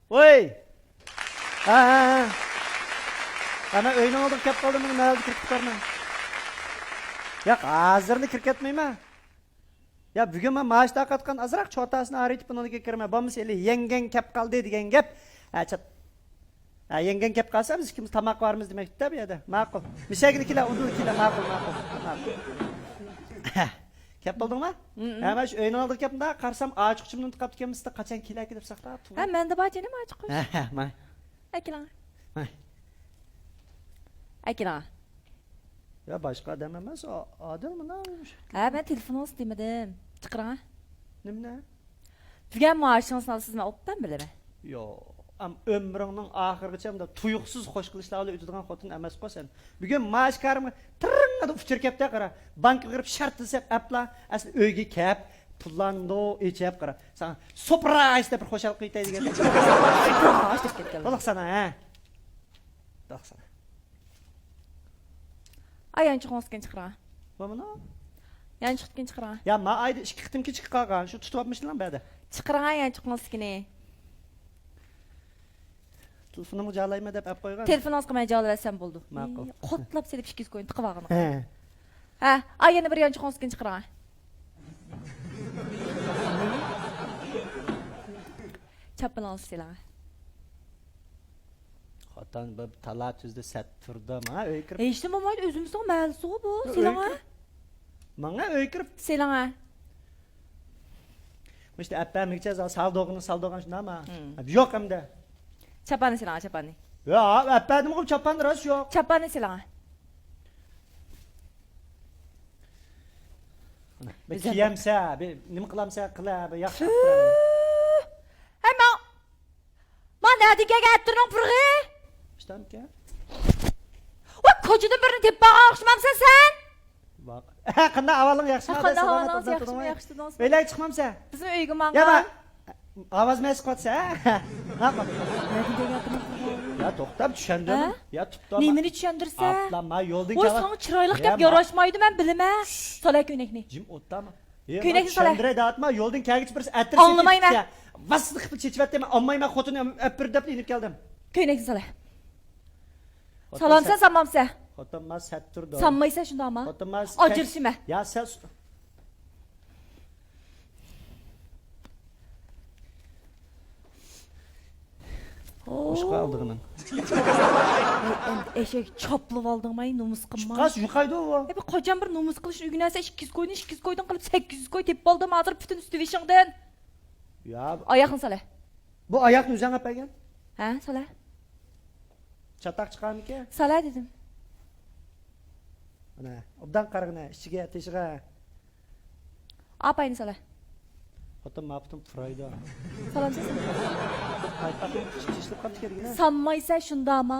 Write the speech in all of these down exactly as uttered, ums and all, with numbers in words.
ۋوي! ھە، ھە، ھە. ھە، مەن ئۆينىڭ ئالدىغا كەپ قالدىم، مانا مەھەلدە كىرىپ كېتەرمەن. ياق، ھازىرلا كىرىپ كەتمەيمەن. يا، بۈگۈن مەن مائاش تارقاتقان ئازراق چوتاسىنى ئايرىتىپ ئۇنىڭدىكى كىرىمەن. بولمىسا ھېلى يەڭگەڭ كەپ قالدى دېگەن گەپ. ھە، چات. ھە، يەڭگەڭ كەپ قالسا بىز ئىككىمىز تاماق بارمىز دېمەكتە بۇ يەردە. ماقۇل. مىشەگىنى كېلە، ئۇدۇل كېلە، ماقۇل، ماقۇل، ماقۇل. كەپ بولدۇڭما؟ ھە، مانا شۇ ئۆينىڭ ئالدىغا كەپمۇ قارىسام، ئاچقۇچۇمنى ئۇنتۇپ قاپتىكەنمىز، قاچان كېلەركى دەپ ساقلاپ. ھە، مەندە بار جېنىم ئاچقۇچ. ھە، ھە، ماي. ئەكېلىڭ. ماي. ئەكېلىڭ. يا، باشقا ئادەم ئەمەس، ئا-، ئادىل مانا. ھە، مەن تېلېفونىڭىزنى دېمىدىم. چىقىرىڭ. نېمىنى؟ بۈگۈن مائاشىڭىزنى ئالىسىز، مەن ئوبدان بىلىمەن. يوق، ئەم، ئۆمرۈڭنىڭ ئاخىرىغىچە مۇنداق تۇيۇقسىز خوش قىلىشلار بىلەن ئۆتىدىغان خوتۇن ئەمەسقۇ سەن. بۈگۈن مائاش كارىمغا تىرىڭڭىدە ئۇچۇر كەپتۇ، قارا. بانكىغا كىرىپ شەرت دېسەم ئەپلا، ئەسلى ئۆيگە كەپ، پۇللارنى ئېچىپ، قارا. ساڭا سۇپرايىس دەپ بىر خۇشال قىلىۋېتەي دېگەن. سۇپرايىس دەپ كەتكەن. بولۇقسانا، ھە؟ بولۇقسانا. ئاي، يانچۇقىڭىزدىكىنى چىقىرىڭ. بولمىدۇ؟ يانچۇقتىكىنى چىقىرىڭ. يا، ما ئايدا ئىككى قېتىم كېچىكىپ قالغان. شۇ تۇتۇۋاپمىشىلا بەدە. چىقىرىڭ يانچۇقىڭىزدىكىنى. تېلېفونۇمغا جالايمەن دەپ ئەپ قويغان. تېلېفونىڭىزغا مەن جالاۋەرسەم بولىدۇ. ماقۇل. قوتلاپ سېلىپ ئىككى يۈز كوينى تىقىپ ئالغىنىغا. ھە. ھە، ئاي، يەنە بىر يانچۇقىڭىزدىكىنى چىقىرىڭ. چاپىنىڭىزنى سېلىڭ. خوتۇن بىر تالا تۈزدە سەت تۇردا ماڭا ئۆيگە كىرىپ. ھېچنېمە بولمايدۇ، ئۆزىمىزنىڭ مەھەللىسىغۇ بۇ. يا، سېلىڭە. ئۆيگە كىرىپ. ماڭا ئۆيگە كىرىپ. سېلىڭە. مۇشۇ ئەپپەمىگىچە سالدۇرغىنى سالدۇرغان شۇنداقما؟ ھىم. يوق ئەمدى. چاپاننى سېلىڭە، چاپاننى. يا، ئەپپەدىمغۇ چاپان راست يوق. چاپاننى سېلىڭە. بىر كىيەمسە، بىر نېمە قىلامسە قىلە، بىر ياخشى. ھەي، ماڭ. ما نەدىن كەلگەن ئەتىرنىڭ پۇرىقى؟ ئىشتانكەن. ۋاي، كوچىدىن بىرنى تېپىپ ئالغان ئوخشىمامسەن سەن؟ قانداق ئەھۋالىڭ، ياخشىما؟ قانداق ئەھۋالىڭىز، ياخشىمۇ، ياخشى تۇردىڭىزمۇ؟ ئۆيلەرگە چىقمامسەن؟ بىزمۇ ئۆيگە ماڭغان. يا، ئاۋاز مەس قىلىۋاتىسەن، ھە؟ نەدىن كەلگەن ئەتىرنىڭ پۇرىقى؟ يا، توختاپ چۈشەندۈرۈڭ. ھە؟ يا، تۇپتا. نېمىنى چۈشەندۈرسە؟ ئاپلا، ما يولدىن ۋاي، كەۋا-، ساڭا چىرايلىق يا، گەپ ما- ياراشمايدۇ، مەن بىلىمەن. سالە كۆينەكنى. جىم ئولتۇرما. ئېي، كۆينەكنى سالە. چۈشەندۈرەي دەۋاتما، يولدىن كەلگۈچە بىرسى ئەتىر ئاڭلىمايمەن. سېتىپ كېتىپتۇ. ۋاسسىدە قىلىپ چېچىۋەتتىم، ئالمايمەن، خوتۇننى ئەپ بېرىدۇ دەپلا يېنىپ كەلدىم. كۆينەكنى سالە. خوتۇن سالامسەن، سە-، سالمامسەن؟ خوتۇن ما سەت تۇردۇم. سالمايسەن شۇنداقما؟ خوتۇن ما ئاجرىشىمە. يا سەن سۇ-، مۇشۇقا ئالدىغىنىڭ. ۋاي، ئەمدى ئەشەك چاپلىۋالدىڭمۇ، ئەي، نومۇس قىلما. چىققاچ يۇقايدۇ ئۇ. ئەي، بىر قاچان بىر نومۇس قىلىشنى ئۆگىنەرسەن، ئىككى يۈز كوينى ئىككى يۈز كويدىن قىلىپ سەككىز يۈز كوي تېپىپ ئالدىم، ھازىر پۈتۈن ئۈستى بېشىڭدىن. يا. ئاياقنى سالە. بۇ ئاياقنى ئۆزۈڭ ئەپ بەرگەن؟ ھە، سالە. چاتاق چىقارمىكىن؟ سالە دېدىم. مانا، ئوبدان قارىغىنە، ئىچىگە، تېشىغا. ئاپاينى سالە. خوتۇن ماپۇتۇن پۇرايدۇ. سالامسىز؟ پايپاقنىڭ ئىچى تېشىلىپ قاپتىكەن دېگىنە. سالمايسەن شۇنداما؟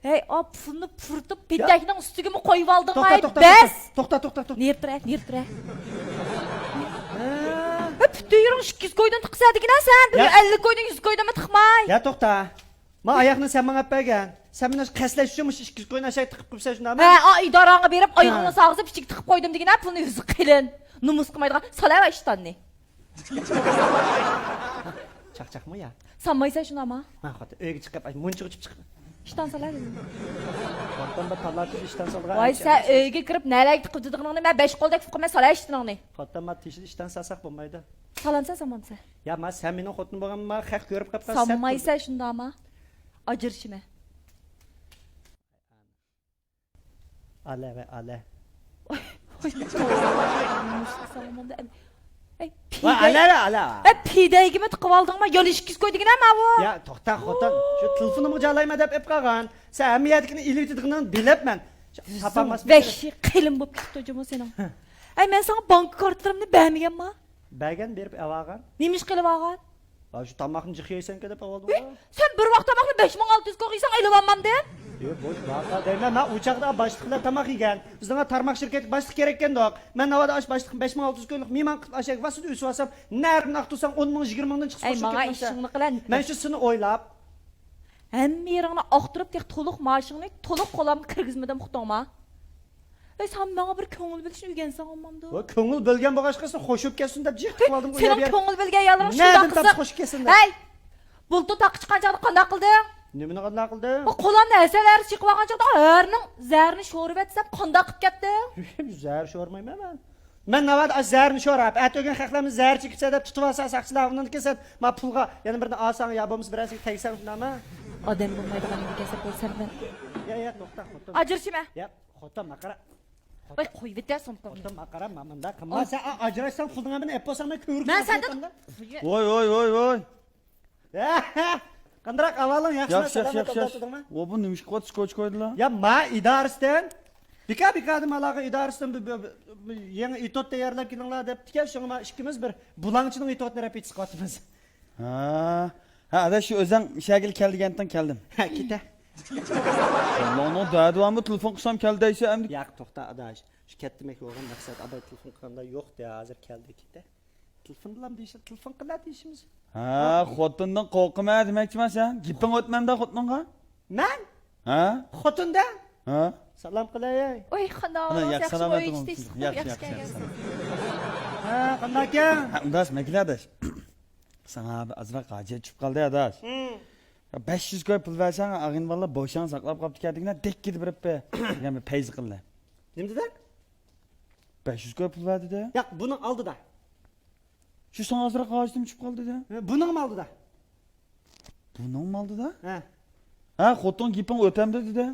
ھەي، ئا، پۇلنى پۇرىتىپ، يا. پېتەكنىڭ ئۈستىگىمۇ قويۇۋالدىڭ، توختا، ھەي، توختا، بەس! توختا، توختا، توختا، توختا. نېرى تۇرە، نېرى تۇرە. ھە. ھە، پۈتۈن يېرىڭ ئىككى يۈز كويدىن تىقسا دېگىنە سەن، يا. ئەللىك كويدىن يۈز كويدىنمۇ تىقماي. يا، توختا. ما ئاياقنى سەن ماڭا ئەپ بەرگەن. سەن مېنى قەستلەش ئۈچۈن مۇشۇ ئىككى يۈز كوينى ئاشاق تىقىپ قويۇپسەن شۇنداقمۇ؟ ھە، ئا، ئىدارەڭگە بېرىپ، ھە. ئايىغىڭنى سالغۇزۇپ، ئىچىگە تىقىپ قويدۇم دېگىنە، پۇلنى ئۆزى قېلىن. نومۇس قىلمايدىغان، سالە ئىشتاننى. چاقچاقمۇ يا؟ سالمايسەن شۇنداقما؟ ھە، خوتۇن ئۆيگە چىقىپ، مۇنچىغا ئۇچۇپ چىقىپ. ئىشتان سالە دېدىم. خوتۇن بىر تاللا تۈز ئىشتان سالغان. ۋاي، سەن ئۆيگە كىرىپ، نەلەرگە تىقىۋېتىدىغىنىڭنى مەن بەش قولدەك ئۇقىمەن، سالە ئىشتىنىڭنى. خوتۇن، ما تېشىدا ئىشتان سالساق بولمايدۇ. سالامسەن، سالمامسەن؟ يا، ما سەن مېنىڭ خوتۇنۇم بولغانما، خەق كۆرۈپ قاپقان. سالمايسەن شۇنداقما؟ ئاجرىشىمەن. ئالە ۋە ئالە. ئەي، ۋا، پىدەي-، ئالە ۋە ئالە. ئەي، پىدەيگىمۇ تىقىۋالدىڭما؟ يەنە ئىككى يۈز كوي دېگىنە ماۋۇ. يا، توختا، خوتۇن. شۇ تېلېفونۇمغا جالايمەن دەپ ئېپ قالغان. سەن ھەممە يەردىكىنى ئېلىۋېتىدىغىنىڭنى بىلەپمەن. تاپالماسمىكىن. ۋەھشىي قېلىن بوپ كېتىپتۇ جۇمۇ سېنىڭ. ئەي، مەن ساڭا بانكا كارتىلىرىمنى بەرمىگەنما؟ بەرگەن، بېرىپ ئەۋالغان. نېمە ئىش قىلىۋالغان؟ ھە، شۇ تاماقنى جىق يەيسەنكەن دەپ ئەۋالدىم. ھە؟ سەن بىر ۋاق تاماقنى بەش مىڭ ئالتە يۈز كويغا يېسەڭ ئېلىۋالمامدىم. يا، بوش ۋاقا دەيمەن، مەن ئۇ چاغدا باشلىق بىلەن تاماق يېگەن. بىزنىڭ تارماق شىركەتلىك باشلىق كېرەككەندۇق. مەن ناۋادا ئاش باشلىقنى بەش مىڭ ئالتە يۈز كويلۇق مېھمان قىلىپ ئاشەگە ۋاسىتە ئۆسۈۋالسام، نەرىدىن ئاقتۇرساڭ ئون مىڭ، يىگىرمە مىڭدىن چىقسا ئەي، ماڭا ئىشىڭنى قىلە. مەن شۇ سېنى ئويلاپ. ھەممە يېرىڭنى ئاقتۇرۇپ، تېخى تولۇق مائاشىڭنى تولۇق قولۇمغا كىرگۈزمىدىم، ئۇقتۇڭما؟ ۋەي، سەن ماڭا بىر كۆڭۈل بۆلۈشنى ئۆگەنسەڭ بولمامدۇ؟ ۋە، كۆڭۈل بۆلگەن بولغاچقا، سەن خوشۇپ كەتسۇن دەپ جىق قىلىۋالدىم. سېنىڭ كۆڭۈل بۆلگەن يالىرىڭ شۇنداق قىلسا. نەدىن تاپسا خوشۇپ كەتسۇن دەپ؟ ھەي! بۇلتۇر تاغقا چىققان چاغدا قانداق قىلدىڭ؟ نېمىنى قانداق قىلدىڭ؟ بۇ قولامنى ھەسەل ھەرىسى چېقىۋالغان چاغدا ھەرىنىڭ زەھىرىنى شورىۋەتسەم قانداق قىلىپ كەتتىڭ؟ زەھەر شورمايمەن مەن. مەن ناۋادا ئاشۇ زەھەرنى شوراپ، ئەتە ئۆگەن خەقلەرنى زەھەر چېكىپسەن دەپ تۇتۇۋالسا ساقچىلار، ئۇنىڭدىن كېيىن سەن ما پۇلغا يەنە بىرنى ئالساڭ يا بولمىسا بىرەرسىگە تەگسەڭ شۇنداقمۇ؟ ئادەم بولمايدىغان يەرگە كەلسە بولسام مەن. يا، يا، توختا، خوتۇن. ئاجرىشىمەن. يا، خوتۇن، ماقارا. ۋاي، قويۇۋېتە سومكامنى. خوتۇن، ماقارا، ما مۇنداق قىلما. سەن ئا-، ئاجراشساڭ پۇلنىڭ ھەممىنى ئېلىپ بولساڭ مەن كۆرۈكۈپ. مەن سەندىن. ۋاي، ۋاي، ۋاي، ۋاي. قانداق ئەھۋالىڭ، ياخشىمۇ؟ ياخشى، ياخشى، ساغلاممۇ، ياخشى، ياخشى. تۇردۇڭمۇ؟ ۋو، بۇ نېمە ئىش قىلىۋاتىسىز، كوچا كويدىلا؟ يا، ما ئىدارىسىدىن، بىكار، بىكاردىن ئالاقە ئىدارىسىدىن بىر، بىر، بىر، بىر يېڭى ئېتوت تەييارلاپ كېلىڭلار دەپتىكەن، شۇڭا ما ئىككىمىز بىر بۇلاڭچىنىڭ ئېتوتىنى رەپ ئېتىسقا قىلىۋاتىمىز. ھە. ھە، ئاداش، شۇ ئۆزەڭ ئىشەگىلى كەلدىگەنتىڭ كەلدىم. ھە، كېتە. ئاللاھنىڭ دەدى بارمۇ، تېلېفون قىلسام كەل دەيسەن ئەمدى. ياق، توختا، ئاداش. شۇ كەتتىمەك بولغان مەقسەت، ئاداي تېلېفون قىلغاندا يوق دە، ھازىر كەلدى، كېتە. تېلېفون بىلەن دېيىشىڭ، تېلېفون قىلە دېيىشىمىز. ھە، خوتۇندىن قورقىمەن دېمەكچىمەن سەن؟ گېپىڭ ئۆتمەمدۇ خوتۇنۇڭغا؟ مەن؟ ھە؟ خوتۇندىن؟ ھە؟ سالام قىلاي. ئوي، خانا، ياخشى، سالامەت بولۇڭ. ياخشى، ياخشى كەلگەنسىز. ھە، قانداق ئىكەن؟ ھە، ئۇنداق مەكىلە ئاداش. ساڭا بىر ئازراق ھاجەت چۈشۈپ قالدى ئاداش. ھىم. يا، بەش يۈز كوي پۇل بەرسەڭ، ئاغىنە بالىلار بوشاڭ ساقلاپ قاپتىكەن دېگىنە، دەككىدە بېرىپ بېرىپ. دېگەن بىر پەيزى قىلدى. نېمە دېدى؟ بەش يۈز كوي پۇل بەر دېدى. ياق، بۇنىڭ ئالدىدا. شۇ ساڭا ئازراق ھاجىتىم چۈشۈپ قالدى دە. ھە، بۇنىڭمۇ ئالدىدا. بۇنىڭمۇ ئالدىدا؟ ھە. ھە، خوتۇن گېپىڭ ئۆتەمدۇ دېدى.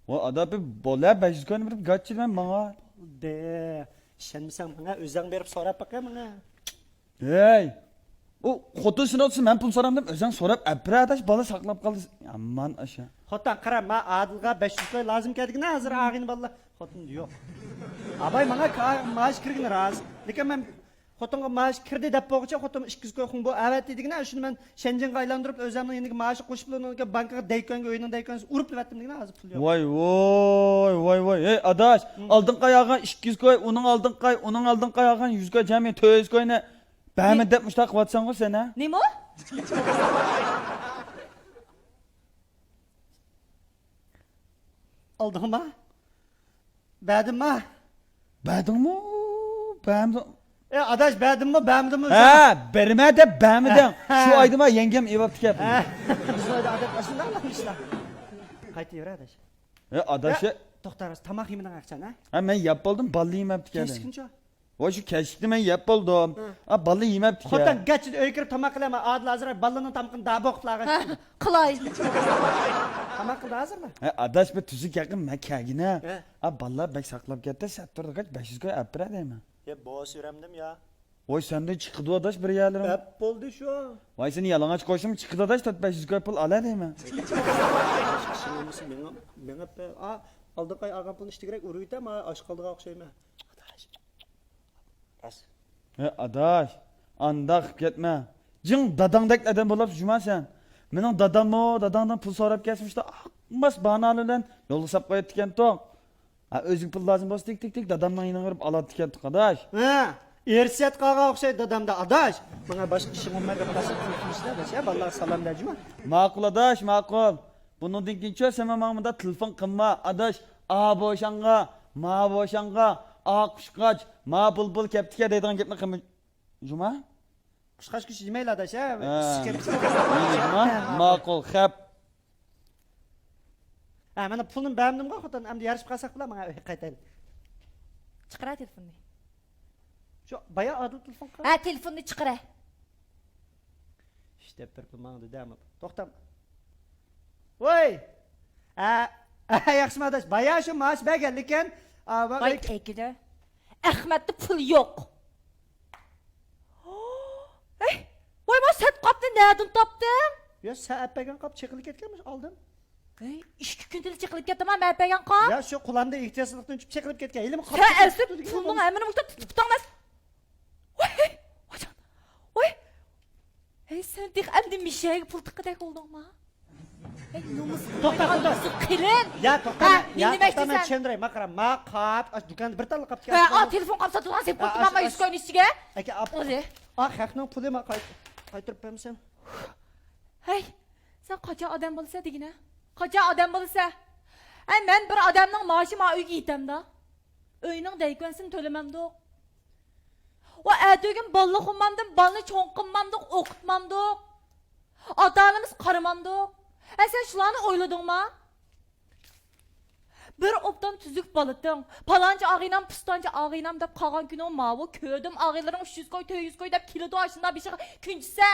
ۋا ئادا، بىر بولە، بەش يۈز كوينى بېرىپ گاچچىلەن ماڭا. بولدى. ئىشەنمىسەڭ ماڭا، ئۆزۈڭ بېرىپ سوراپ باقە ماڭا. ھەي! ئۇ خوتۇن سېنى ئوتسا مەن پۇل سورامدىم، ئۆزۈڭ سوراپ ئەپرە ئاداش، بالا ساقلاپ قالدى. يامان ئاشا. خوتۇن قارا، ما ئادىلغا بەش يۈز كوي لازىم كەلدىكىنە ھازىر ئاغىنە بالىلار. خوتۇن يوق. ئاباي ماڭا كا-، مائاش كىرگىنى راست. لېكىن مەن خوتۇنغا مائاش كىردى دەپ بولغۇچە خوتۇن ئىككى يۈز كوي خۇڭبو ئەۋەتتى دېگىنە، شۇنى مەن شەنجېنغا ئايلاندۇرۇپ ئۆزۈمنىڭ يېنىدىكى مائاشقا قوشۇپ ئۇنىڭ بانكىغا دەيكۆنگە، ئۆينىڭ دەيكۆنگىسى ئۇرۇپ ئەۋەتتىم دېگىنە ھازىر پۇل يوق. ۋاي، ۋوي، ۋاي، ۋاي. ھەي ئاداش، ھىم. ئالدىنقى ئاي ئالغان ئىككى يۈز كوي، ئۇنىڭ ئالدىنقى ئاي، ئۇنىڭ ئالدىنقى ئاي ئالغان يۈز كوي، جەمئىي تۆت يۈز كوينى بەرمە دەپ مۇشتاق قىلىۋاتساڭغۇ سەن، ھە؟ نېمە؟ ئالدىڭما؟ بەردىڭما؟ بەردىڭمۇ؟ بەرمىدىڭ؟ ئە، ئاداش، بەردىممۇ، بەرمىدىممۇ؟ ھە، بەرمە دەپ بەرمىدىڭ. ھە، ھە. شۇ ئايدىما يەڭگەم ئېۋاپتىكەن. ھە، بىز ئايدا ئادەت ئاشۇنداقلا ئىشلار. قايتىۋەر، ئاداش. ھە، ئاداش. ھە، توختا، تاماق يېمىدىڭ ئاخچان، ھە؟ ھە، مەن يەپ بولدۇم، باللا يېمەپتىكەن. كەچتە كۈنچۇ؟ ۋاي، شۇ كەچلىكنى مەن يەپ بولدۇم. ھە. ئا، باللا يېمەپتىكەن. خوتۇن، گەچ ئۆيگە كىرىپ تاماق قىلەيما. ئادىل ھازىر بالىنىڭ تامىقىنى داۋا بوقۇپلا. ھە، قىلاي. تاماق قىلدى ھازىرمۇ؟ ھە، ئاداش، بىر تۈزۈك يېقىن مەن كەلگىنە. ھە. ئا، بالىلار بەك ساقلاپ كەتتى، سەت تۇردۇق، بەش يۈز كوي ئەپ بېرەي دەيمەن. يە، بوس يۈرەمدىم يا. ۋاي، سەندىن چىقىدۇ ئاداش بىر يەرلىرىڭ. ئەپ بولدى شۇ. ۋاي، سېنى يالىڭاچ قويسام چىقىدۇ ئاداش، تۆت بەش يۈز كوي پۇل ئالە دەيمەن. باشقا ئىشىڭ بولمىسا مېڭە، مېڭە، ئا، ئالدىنقى ئاي ئالغان پۇلنى ئىشتە كېرەك ئۇرۇۋېتە، مانا ئاش قالدىغان ئوخشايمەن. راست. ھە، ئاداش، ئانداق قىلىپ كەتمە. جىڭ داداڭدەك ئادەم بولاپسەن جۇما سەن. مېنىڭ داداممۇ داداڭدىن پۇل سوراپ كەلسە، مۇشۇنداق ئاقماس باھانالار بىلەن يولغا ساپ قوياتتىكەنتۇق. ھە، ئۆزىگە پۇل لازىم بولسا، تىك، تىك، تىك، دادامنىڭ يېنىغا بېرىپ ئالاتتىكەنتۇق، ئاداش. ھە، ئىرسىيەت قالغان ئوخشايدۇ دادامدا، ئاداش. ماڭا باشقا ئىشىڭ بولماي بېرىپ قالسا، تېلېفون ئىشلە، ئاداش، ھە، بالىلارغا سالام بەر جۇما. ماقۇل، ئاداش، ماقۇل. بۇنىڭدىن كېيىن چۇ، سەن ماڭا مۇنداق تېلېفون قىلما، ئاداش. ئا بوشاڭغا، ما بوشاڭغا، ئا قۇشقاچ، ما بۇلبۇل كەپتىكەن دەيدىغان گەپنى قىلما. جۇما؟ قۇشقاچ كۈچى يېمەيلا، ئاداش، ھە؟ ھە. ئىسسىق كەپتىكەن. جۇما؟ ماقۇل، خەپ. ھە، مانا پۇلنى بەرمىدىمغۇ، خوتۇن، ئەمدى يارىشىپ قالساق بۇلا، ماڭا ئۆيگە قايتايلى. چىقىرە تېلېفوننى. شۇ بايا ئادىل تېلېفون قىلغان. ھە، تېلېفوننى چىقىرە. ئىش دەپ بېرىپلا ماڭدى دەمۇ. توختام. ۋوي! ئە، ئە، ياخشىمۇ ئاداش؟ بايا شۇ مائاش بەرگەن، لېكىن، ئا، ۋا-، ۋاي، لېكىن تېگىدە. ئەخمەتتە پۇل يوق. ھەي، ۋاي، ما سەت قاپنى نەدىن تاپتىڭ؟ يا، سەن ئەپ بەرگەن قاپ چېقىلىپ كەتكەن مۇشۇ ئالدىن. ھەي، ئىككى كۈندىلا چېقىلىپ كەتتىما، مەن ئەپ بەرگەن قاپ. يا، شۇ قۇلامدا ئېھتىياتسىزلىقتىن چۈشۈپ چېقىلىپ كەتكەن. ھېلىمۇ قاپ سەن ئەسلى پۇلنىڭ ھەممىنى مۇشۇنداق تۇتۇپ تۇتاڭ ئەمەس. ۋاي، ۋايجان، ۋاي. ھەي، سەن تېخى ئەمدى مىشەگە پۇل تىققۇدەك بولدۇڭما؟ ھەي، نومۇس توختا، توختا. قىلىن. يا، توختا، ھە، يا، نېمە توختا، مەن دېسەم؟ چۈشەندۈرەي، ماقارا، ما قاپ، ئاشۇ دۇكاندا بىر تاللا قاپ ھە، ئا، تېلېفون قاپسا تۇرغان سېلىپ قويۇپتىما، ئاشۇ، ما ئاشۇ، يۈز كوينى ئىچىگە. ئاكا، ئاپ. ئا، خەقنىڭ پۇلى ما قايت-، قايتۇرۇپ بەرمىسەم. ھەي، سەن قاچان ئادەم بولىسەن دېگىنە؟ قاچان ئادەم بولىسەن؟ ھەي، مەن بىر ئادەمنىڭ مائاشى ما ئۆيگە يېتەمدا؟ ئۆينىڭ دەيكۈەنسىنى تۆلىمەمدۇق. ۋە ئەتىگۈن بالىلىق قىلمامدىم، بالىنى چوڭ قىلمامدۇق، ئوقۇتمامدۇق. ئاتا-ئانىمىز قارىمامدۇق. ھە، سەن شۇلارنى ئويلىدىڭما؟ بىر ئوبدان تۈزۈك بالىتىڭ، پالانچى ئاغىنام، پۇستانچى ئاغىنام دەپ قالغان كۈنۈڭ ماۋۇ، كۆردۈم ئاغىنىلىرىڭ ئۈچ يۈز كوي، تۆت يۈز كوي دەپ كېلىدۇ، ئاشۇنداق بېشىغا كۈنجىسە.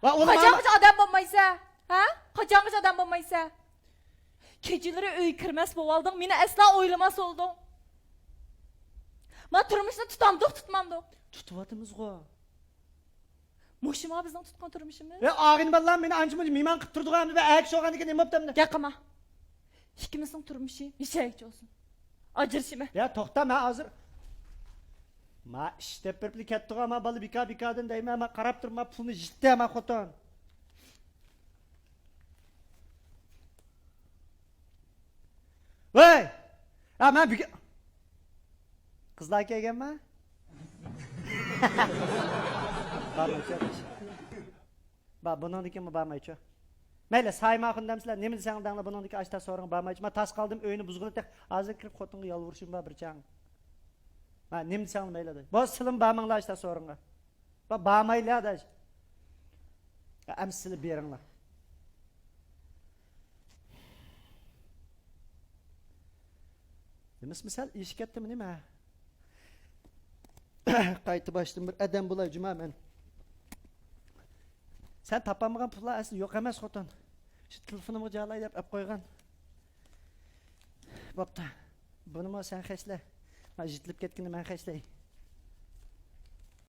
ۋە ئۇنى مانا قاچانغىچە ئادەم بولمايسە؟ ھە؟ قاچانغىچە ئادەم بولمايسە؟ كېچىلىرى ئۆيگە كىرمەس بولۇۋالدىڭ، مېنى ئەسلا ئويلىماس بولدۇڭ. ما تۇرمۇشنى تۇتامدۇق، تۇتمامدۇق؟ تۇتۇۋاتىمىزغۇ. مۇشۇما بىزنىڭ تۇتقان تۇرمۇشىمىز. ۋە ئاغىنە بالىلار مېنى ئانچە-مۇنچە مېھمان قىلىپ تۇرىدىغۇ ئەمدى، ۋە ئەگىش بولغاندىن كېيىن نېمە بوپتۇ ئەمدى؟ گەپ قىلما. ئىككىمىزنىڭ تۇرمۇشى نېشەگىچە بولسۇن؟ ئاجرىشىمەن. يا توختا، مەن ھازىر. ما ئىش دەپ بېرىپلا كەتتىغۇ، ما بالا بىكار بىكاردىن دەيمەن، ما قاراپ تۇرما، پۇلنى يىتتى ما خوتۇن. ۋەي! ھە، مەن بۈگۈن قىزلار كەلگەنما؟ بارمايچۇ. با، بۇنىڭدىن كېيىن بارمايچۇ. مەيلى، سايىم ئاخۇن دەمسىلەر، نېمە دېسەڭ دەڭلار، بۇنىڭدىن كېيىن ئاشتا سورۇنغا بارمايچۇ. مەن تاس قالدىم، ئۆينى بۇزغىلى تېخى. ھازىر كىرىپ خوتۇنغا يالۋۇرۇشۇم بار بىر چاغ. مەن نېمە دېسەڭلار مەيلى دەي. بولسا سىلىمۇ بارماڭلار ئاشتا سورۇنغا. با، بارمايلى ئاداش. ئەمسىلە بېرىڭلار. نېمىسى مىسال ئېشىپ كەتتىمۇ نېمە؟ قايتا باشتىن بىر ئادەم بولاي جۇما مەن. سەن تاپالمىغان پۇللار ئەسلى يوق ئەمەس خوتۇن. شۇ تېلېفونۇمغا جالاي دەپ ئەپ قويغان. بوپتۇ. بۇنىمۇ سەن خەجلە. ما يىتىلىپ كەتكىنىنى مەن خەجلەي.